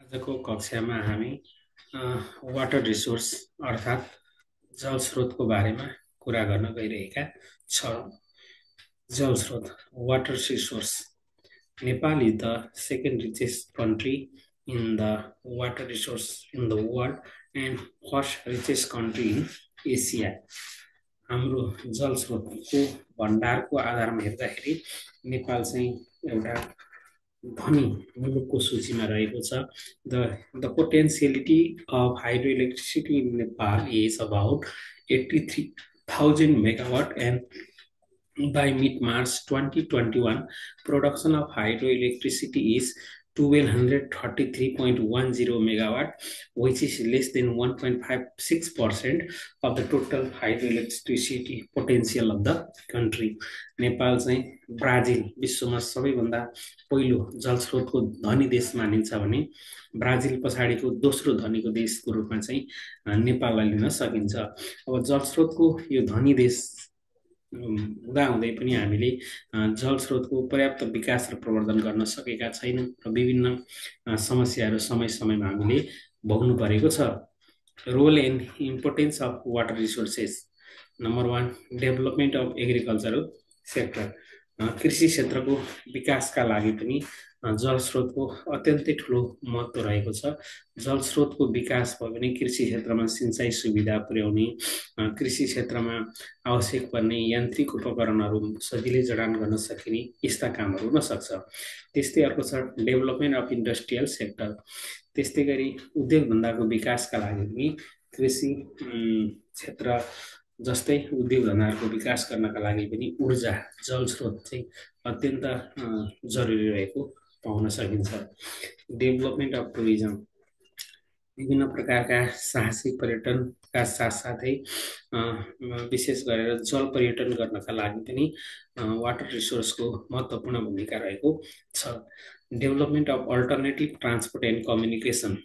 आजको कक्षामा हामी वाटर रिसोर्स अर्थात् जल स्रोतको बारेमा कुरा गर्न गइरहेका छौँ। जल स्रोत water resource Nepal is the second richest country in the water resource in the world and first richest country in Asia. हाम्रो जल स्रोतको भण्डारको आधारमा हेर्दाखेरि नेपाल चाहिँ एउटा धनी मुलुकको सूचीमा रहेको छ। The potentiality of hydro electricity in Nepal is about 83,000 megawatt and by mid-March 2021, production of hydroelectricity is 1233.10 megawatt, which is less than 1.56% of the total hydroelectricity potential of the country. Nepal चाहिँ ब्राजिल विश्वमा सबैभन्दा पहिलो जलस्रोतको धनी देश मानिन्छ भने ब्राजिल पछाडिको दोस्रो धनीको देशको रूपमा चाहिँ नेपाललाई लिन सकिन्छ। अब जलस्रोतको यो धनी देश हुँदाहुँदै पनि हामीले जल स्रोतको पर्याप्त विकास र प्रवर्धन गर्न सकेका छैनौँ र विभिन्न समस्याहरू समय समयमा हामीले भोग्नु परेको छ। Role and importance of water resources. Number 1, development of agricultural sector. कृषि क्षेत्रको विकासका लागि पनि जल स्रोतको अत्यन्तै ठुलो महत्त्व रहेको छ। जल स्रोतको विकास भयो भने कृषि क्षेत्रमा सिंचाइ सुविधा पुर्याउने, कृषि क्षेत्रमा आवश्यक पर्ने यान्त्रिक उपकरणहरू सजिलै जडान गर्न सकिने यस्ता कामहरू हुन सक्छ। त्यस्तै अर्को छ डेभलपमेन्ट अफ इन्डस्ट्रियल सेक्टर। त्यस्तै गरी उद्योग धन्दाको विकासका लागि पनि कृषि क्षेत्र जस्तै उद्योग धन्दाहरूको विकास गर्नका लागि पनि ऊर्जा जल स्रोत चाहिँ अत्यन्त जरुरी रहेको पाउन सकिन्छ। Development of tourism. विभिन्न प्रकारका साहसिक पर्यटनका साथसाथै विशेष गरेर जल पर्यटन गर्नका लागि पनि वाटर रिसोर्सको महत्त्वपूर्ण भूमिका रहेको छ। Development of alternative transport and communication.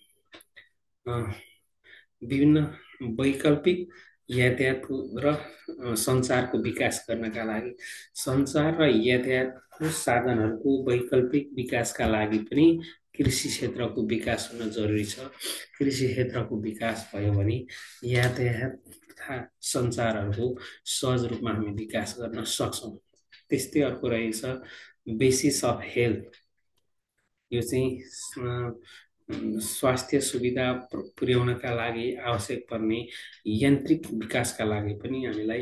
विभिन्न वैकल्पिक यातायातको र सञ्चारको विकास गर्नका लागि सञ्चार र यातायातको साधनहरूको वैकल्पिक विकासका लागि पनि कृषि क्षेत्रको विकास हुन जरुरी छ। कृषि क्षेत्रको विकास भयो भने यातायात तथा सञ्चारहरूको सहज रूपमा हामी विकास गर्न सक्छौँ। त्यस्तै अर्को रहेछ बेसिस अफ हेल्थ। यो चाहिँ स्वास्थ्य सुविधा पुर्याउनका लागि आवश्यक पर्ने यान्त्रिक विकासका लागि पनि हामीलाई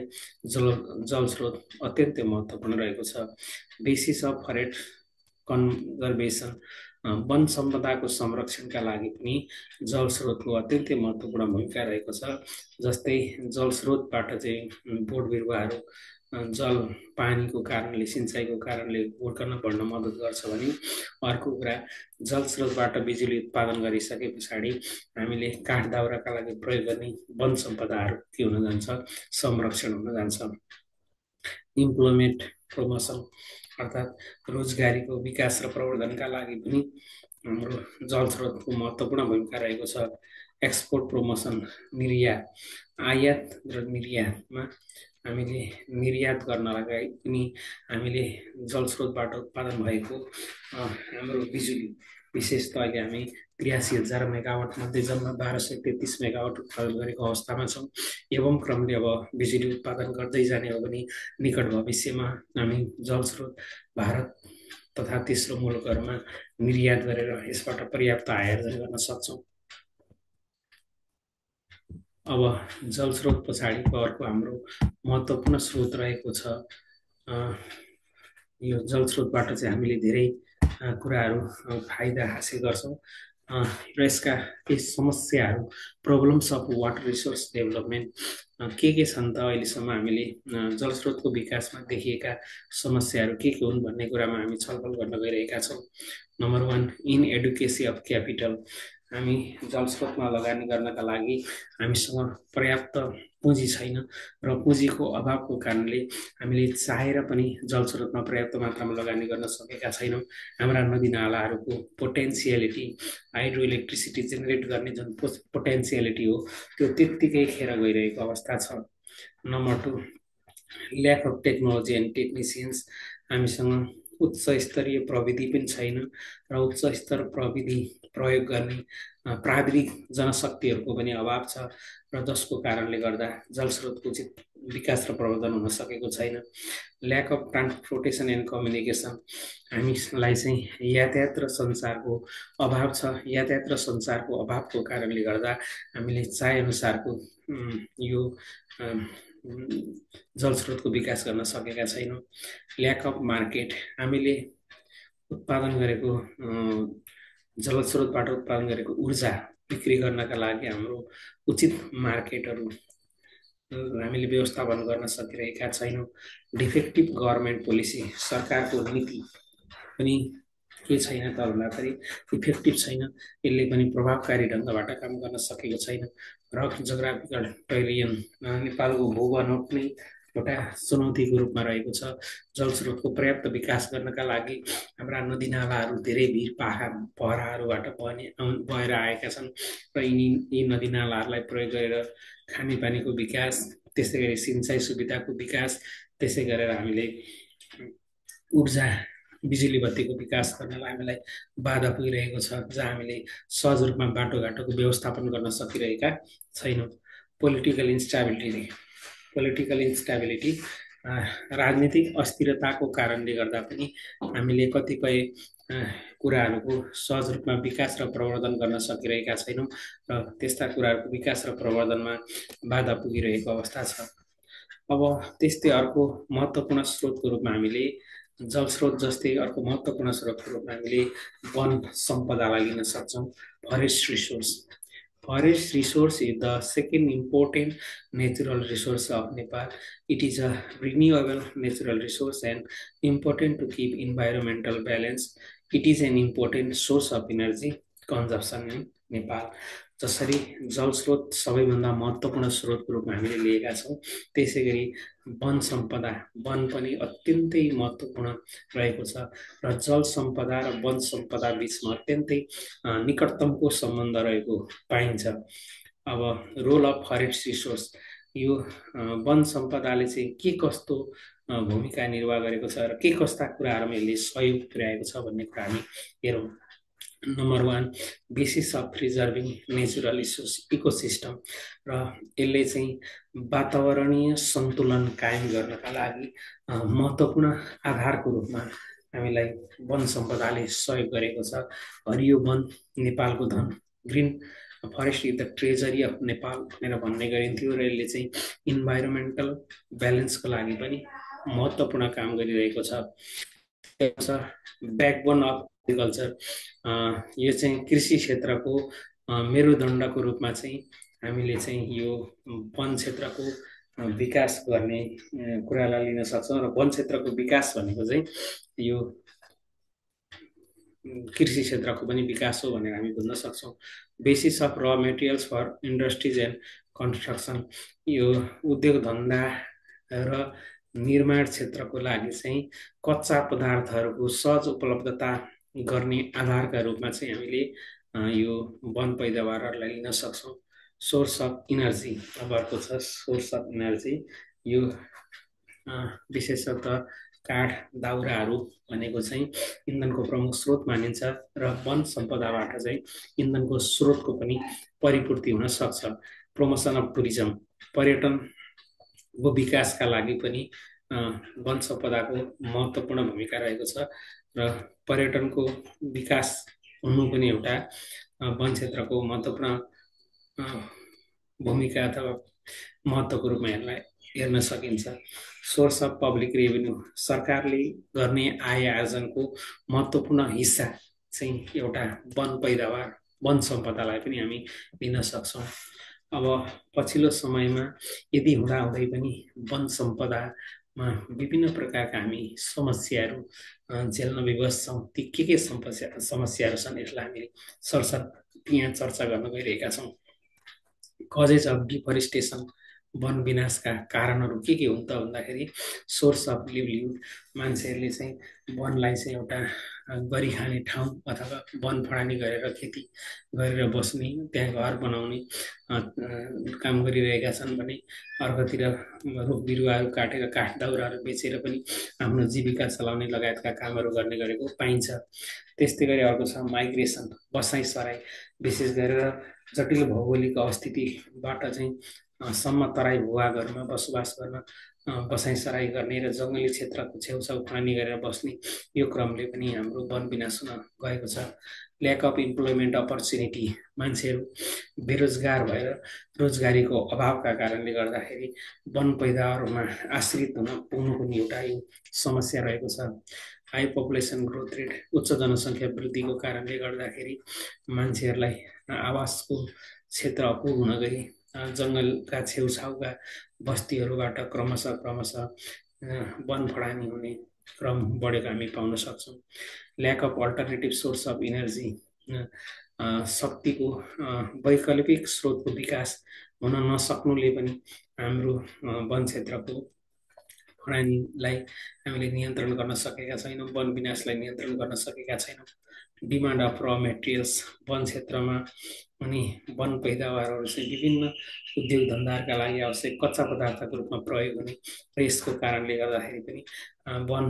जल स्रोत अत्यन्तै महत्त्वपूर्ण रहेको छ। Basis of forest conservation. वन सम्पदाको संरक्षणका लागि पनि जल स्रोतको अत्यन्तै महत्त्वपूर्ण भूमिका रहेको छ। जस्तै जल स्रोतबाट चाहिँ बोट बिरुवाहरू जल पानीको कारणले सिंचाइको कारणले हुर्कन बढ्न मद्दत गर्छ भने अर्को कुरा जल स्रोतबाट बिजुली उत्पादन गरिसके पछाडि हामीले काठ दाउराका लागि प्रयोग गर्ने वन सम्पदाहरू के हुन जान्छ, संरक्षण हुन जान्छ। इम्प्लोयमेन्ट प्रमोसन अर्थात् रोजगारीको विकास र प्रवर्धनका लागि पनि हाम्रो जल स्रोतको महत्त्वपूर्ण भूमिका रहेको छ। एक्सपोर्ट प्रमोसन, निर्यात, आयात र निर्यातमा हामीले निर्यात गर्नलाई पनि हामीले जल स्रोतबाट उत्पादन भएको हाम्रो बिजुली विशेष त अहिले हामी 83,000 मेगावाट मध्ये जम्मा 1233 मेगावाट उत्पादन गरेको अवस्थामा छौँ। एवं क्रमले अब बिजुली उत्पादन गर्दै जाने हो भने निकट भविष्यमा हामी जल स्रोत भारत तथा तेस्रो मुलुकहरूमा निर्यात गरेर यसबाट पर्याप्त आय आर्जन गर्न सक्छौँ। अब जल स्रोत पछाडिको अर्को हाम्रो महत्त्वपूर्ण स्रोत रहेको छ। यो जल स्रोतबाट चाहिँ हामीले धेरै कुराहरू फाइदा हासिल गर्छौँ र यसका केही समस्याहरू problems of water resource development के छन् त अहिलेसम्म हामीले जल स्रोतको विकासमा देखिएका समस्याहरू के हुन् भन्ने कुरामा हामी छलफल गर्न गइरहेका छौँ। Number 1, in adequacy of capital. हामी जल स्रोतमा लगानी गर्नका लागि हामीसँग पर्याप्त पुँजी छैन र पुँजीको अभावको कारणले हामीले चाहेर पनि जल स्रोतमा पर्याप्त मात्रामा लगानी गर्न सकेका छैनौँ। हाम्रा नदीनालाहरूको पोटेन्सियलिटी, हाइड्रो इलेक्ट्रिसिटी जेनेरेट गर्ने जुन पोटेन्सियलिटी हो त्यो त्यत्तिकै खेर गइरहेको अवस्था छ। Number 2, lack of technology and technicians. हामीसँग उच्च स्तरीय प्रविधि पनि छैन र उच्च स्तर प्रविधि प्रयोग गर्ने प्राविधिक जनशक्तिहरूको पनि अभाव छ र जसको कारणले गर्दा जलस्रोतको उचित विकास र प्रवर्धन हुन सकेको छैन। Lack of transportation and communication, हामीलाई चाहिँ यातायात र सञ्चारको अभाव छ। यातायात र सञ्चारको अभावको कारणले गर्दा हामीले चाहेअनुसारको यो जलस्रोतको विकास गर्न सकेका छैनौँ। ल्याक अफ मार्केट, हामीले उत्पादन गरेको जलस्रोतबाट उत्पादन गरेको ऊर्जा बिक्री गर्नका लागि हाम्रो उचित मार्केटहरू हामीले व्यवस्थापन गर्न सकिरहेका छैनौँ। डिफेक्टिभ गभर्मेन्ट पोलिसी, सरकारको नीति पनि के छैन त भन्दाखेरि इफेक्टिभ छैन, यसले पनि प्रभावकारी ढङ्गबाट काम गर्न सकेको छैन। रफ जोग्राफिकल टेरियन, नेपालको भूबनोट नै एउटा चुनौतीको रूपमा रहेको छ। जलस्रोतको पर्याप्त विकास गर्नका लागि हाम्रा नदीनालाहरू धेरै भिर पहराहरूबाट बहेर आएका छन् र यी नदीनालाहरूलाई प्रयोग गरेर खानेपानीको विकास, त्यसै गरी सिँचाइ सुविधाको विकास, त्यसै गरेर हामीले ऊर्जा बिजुली बत्तीको विकास गर्नलाई हामीलाई बाधा पुगिरहेको छ, जहाँ हामीले सहज रूपमा बाटोघाटोको व्यवस्थापन गर्न सकिरहेका छैनौँ। पोलिटिकल इन्स्टेबिलिटी, राजनीतिक अस्थिरताको कारणले गर्दा पनि हामीले कतिपय कुराहरूको सहज रूपमा विकास र प्रवर्धन गर्न सकिरहेका छैनौँ र त्यस्ता कुराहरूको विकास र प्रवर्धनमा बाधा पुगिरहेको अवस्था छ। अब त्यस्तै अर्को महत्त्वपूर्ण स्रोतको रूपमा हामीले जलस्रोत जस्तै अर्को महत्त्वपूर्ण स्रोतको रूपमा हामीले वन सम्पदालाई लिन सक्छौँ। Forest resource is the second important natural resource of Nepal. It is a renewable natural resource and important to keep environmental balance. It is an important source of energy consumption in Nepal. जसरी जलस्रोत सबैभन्दा महत्त्वपूर्ण स्रोतको रूपमा हामीले लिएका छौँ, त्यसै गरी वन सम्पदा, वन पनि अत्यन्तै महत्त्वपूर्ण रहेको छ र जल सम्पदा र वन सम्पदा बिचमा अत्यन्तै निकटतमको सम्बन्ध रहेको पाइन्छ। अब रोल अफ फरेस्ट रिसोर्स, यो वन सम्पदाले चाहिँ के कस्तो भूमिका निर्वाह गरेको छ र के कस्ता कुराहरूमा यसले सहयोग पुर्याएको छ भन्ने कुरा हामी हेरौँ। Number 1, basis of preserving natural ecosystem, र यसले चाहिँ वातावरणीय सन्तुलन कायम गर्नका लागि महत्त्वपूर्ण आधारको रूपमा हामीलाई वन सम्पदाले सहयोग गरेको छ। हरियो वन नेपालको धन, green forest is the treasury of Nepal भनेर भन्ने गरिन्थ्यो र यसले चाहिँ इन्भाइरोमेन्टल ब्यालेन्सको लागि पनि महत्त्वपूर्ण काम गरिरहेको छ। ब्याकबोन अफ एग्रिकल्चर, यो चाहिँ कृषि क्षेत्रको मेरुदण्डको रूपमा चाहिँ हामीले चाहिँ यो वन क्षेत्रको विकास गर्ने कुरालाई लिन सक्छौँ र वन क्षेत्रको विकास भनेको चाहिँ यो कृषि क्षेत्रको पनि विकास हो भनेर हामी बुझ्न सक्छौँ। Basis of raw materials for industries and construction, यो उद्योग धन्दा र निर्माण क्षेत्रको लागि चाहिँ कच्चा पदार्थहरूको सहज उपलब्धता गर्ने आधारका रूपमा चाहिँ हामीले यो वन पैदावारहरूलाई लिन सक्छौँ। सोर्स अफ इनर्जी, अब अर्को छ सोर्स अफ इनर्जी, यो विशेषतः काठ, दाउराहरू भनेको चाहिँ इन्धनको प्रमुख स्रोत मानिन्छ र वन सम्पदाबाट चाहिँ इन्धनको स्रोतको पनि परिपूर्ति हुन सक्छ। प्रमोसन अफ टुरिज्म, पर्यटनको विकासका लागि पनि वन सम्पदाको महत्त्वपूर्ण भूमिका रहेको छ र पर्यटनको विकास हुनु पनि एउटा वन क्षेत्रको महत्त्वपूर्ण भूमिका अथवा महत्त्वको रूपमा यसलाई हेर्न सकिन्छ। सोर्स अफ पब्लिक रेभेन्यू, सरकारले गर्ने आय आर्जनको महत्त्वपूर्ण हिस्सा चाहिँ एउटा वन पैदावार, वन सम्पदालाई पनि हामी लिन सक्छौँ। अब पछिल्लो समयमा यदि हुँदाहुँदै पनि वन सम्पदामा विभिन्न प्रकारका हामी समस्याहरू झेल्न विवश छौँ। ती के समस्याहरू छन् यसलाई हामीले सरसर यहाँ चर्चा गर्न गइरहेका छौँ। कजेज अफ डिफरेस्टेसन, वन विनाशका कारणहरू के हुन् त भन्दाखेरि सोर्स अफ लिभलिहुड, मान्छेहरूले चाहिँ वनलाई चाहिँ एउटा गरिखाने ठाउँ अथवा वन फडानी गरेर खेती गरेर बस्ने, त्यहाँ घर बनाउने काम गरिरहेका छन् भने अर्कोतिर रुख बिरुवाहरू काटेर काठ दाउराहरू बेचेर पनि आफ्नो जीविका चलाउने लगायतका कामहरू गर्ने गरेको पाइन्छ। त्यस्तै गरी अर्को छ माइग्रेसन, बसाइसराई, विशेष गरेर जटिल भौगोलिक अवस्थितिबाट चाहिँ सम्म तराई भूभागहरूमा बसोबास गर्न बसाइसराई गर्ने र जङ्गली क्षेत्रको छेउछाउ पानी गरेर बस्ने यो क्रमले पनि हाम्रो वन विनाश हुन गएको छ। ल्याक अफ इम्प्लोइमेन्ट अपर्च्युनिटी, मान्छेहरू बेरोजगार भएर रोजगारीको अभावका कारणले गर्दाखेरि वन पैदावारमा आश्रित हुन पुग्नुको पनि एउटा यो समस्या रहेको छ। हाई पपुलेसन ग्रोथ रेट, उच्च जनसङ्ख्या वृद्धिको कारणले गर्दाखेरि मान्छेहरूलाई आवासको क्षेत्र अपुग हुन गई जङ्गलका छेउछाउका बस्तीहरूबाट क्रमशः वन फडानी हुने क्रम बढेको हामी पाउन सक्छौँ। Lack of alternative source of energy, शक्तिको वैकल्पिक स्रोतको विकास हुन नसक्नुले पनि हाम्रो वन क्षेत्रको फडानीलाई हामीले नियन्त्रण गर्न सकेका छैनौँ, वन विनाशलाई नियन्त्रण गर्न सकेका छैनौँ। डिमान्ड अफ र मेटेरियल्स, वन क्षेत्रमा अनि वन पैदावारहरू चाहिँ विभिन्न उद्योग धन्दाहरूका लागि आवश्यक कच्चा पदार्थको रूपमा प्रयोग हुने र यसको कारणले गर्दाखेरि पनि वन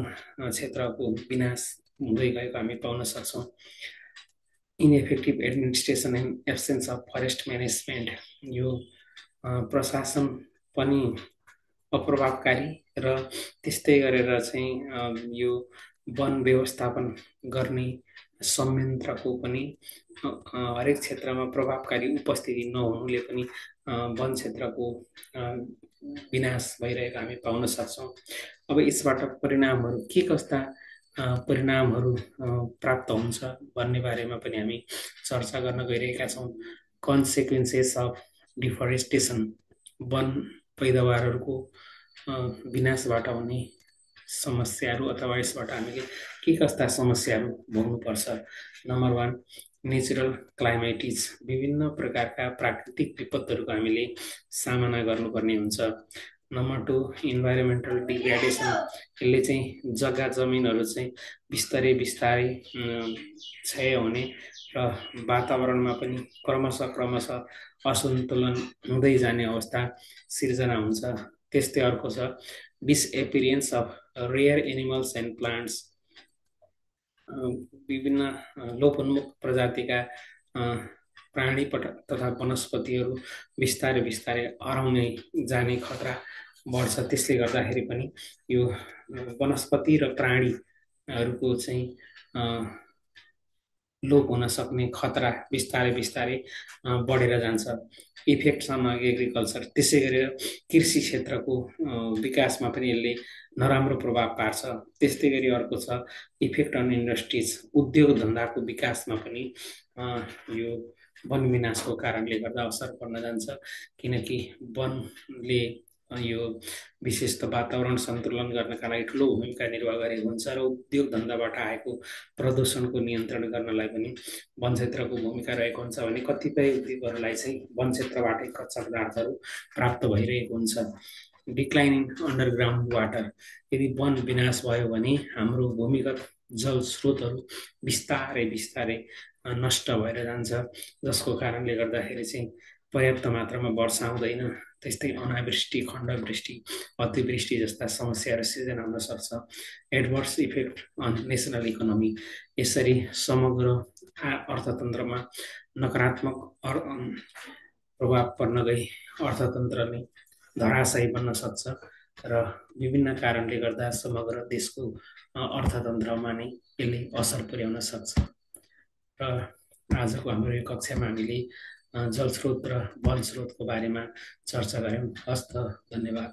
क्षेत्रको विनाश हुँदै गएको हामी पाउन सक्छौँ। Ineffective administration and absence of forest management, यो प्रशासन पनि अप्रभावकारी र त्यस्तै गरेर चाहिँ यो वन व्यवस्थापन गर्ने संयन्त्रको पनि हरेक क्षेत्रमा प्रभावकारी उपस्थिति नहुनुले पनि वन क्षेत्रको विनाश भइरहेको हामी पाउन सक्छौँ। अब यसबाट परिणामहरू के कस्ता परिणामहरू प्राप्त हुन्छ भन्ने बारेमा पनि हामी चर्चा गर्न गइरहेका छौँ। कन्सिक्वेन्सेस अफ डिफरेस्टेसन, वन पैदावारहरूको विनाशबाट हुने समस्याहरू अथवा यसबाट हामीले के कस्ता समस्याहरू भोग्नुपर्छ। नम्बर 1, नेचुरल क्लाइमेटिज, विभिन्न प्रकारका प्राकृतिक विपदहरूको हामीले सामना गर्नुपर्ने हुन्छ। नम्बर 2, इन्भाइरोमेन्टल डिग्रेडेसन, यसले चाहिँ जग्गा जमिनहरू चाहिँ बिस्तारै क्षय हुने र वातावरणमा पनि क्रमशः असन्तुलन हुँदै जाने अवस्था सिर्जना हुन्छ। त्यस्तै अर्को छ disappearance of rare animals and plants, विभिन्न लोपोन्मुख प्रजातिका प्राणी तथा वनस्पतिहरू बिस्तारै हराउने जाने खतरा बढ्छ। त्यसले गर्दाखेरि पनि यो वनस्पति र प्राणीहरूको चाहिँ लोप हुन सक्ने खतरा बिस्तारै बढेर जान्छ। इफेक्ट्स अन एग्रिकल्चर, त्यसै गरेर कृषि क्षेत्रको विकासमा पनि यसले नराम्रो प्रभाव पार्छ। त्यस्तै गरी अर्को छ इफेक्ट अन इन्डस्ट्रिज, उद्योग धन्दाको विकासमा पनि यो वन विनाशको कारणले गर्दा असर पर्न जान्छ, किनकि वनले यो विशेष त वातावरण सन्तुलन गर्नका लागि ठुलो भूमिका निर्वाह गरेको हुन्छ र उद्योग धन्दाबाट आएको प्रदूषणको नियन्त्रण गर्नलाई पनि वन क्षेत्रको भूमिका रहेको हुन्छ भने कतिपय उद्योगहरूलाई चाहिँ वन क्षेत्रबाटै कच्चा पदार्थहरू प्राप्त भइरहेको हुन्छ। डिक्लाइनिङ अन्डरग्राउन्ड वाटर, यदि वन विनाश भयो भने हाम्रो भूमिगत जल स्रोतहरू बिस्तारै नष्ट भएर जान्छ, जसको कारणले गर्दाखेरि चाहिँ पर्याप्त मात्रामा वर्षा हुँदैन। त्यस्तै अनावृष्टि, खण्डवृष्टि, अतिवृष्टि जस्ता समस्याहरू सिर्जना हुन सक्छ। Adverse effect on national economy, यसरी समग्र अर्थतन्त्रमा नकारात्मक प्रभाव पर्न गई अर्थतन्त्र नै धराशायी बन्न सक्छ र विभिन्न कारणले गर्दा समग्र देशको अर्थतन्त्रमा नै यसले असर पुर्याउन सक्छ। र आजको हाम्रो यो कक्षामा हामीले जलस्रोत र वन स्रोतको बारेमा चर्चा गऱ्यौँ। हस्त, धन्यवाद।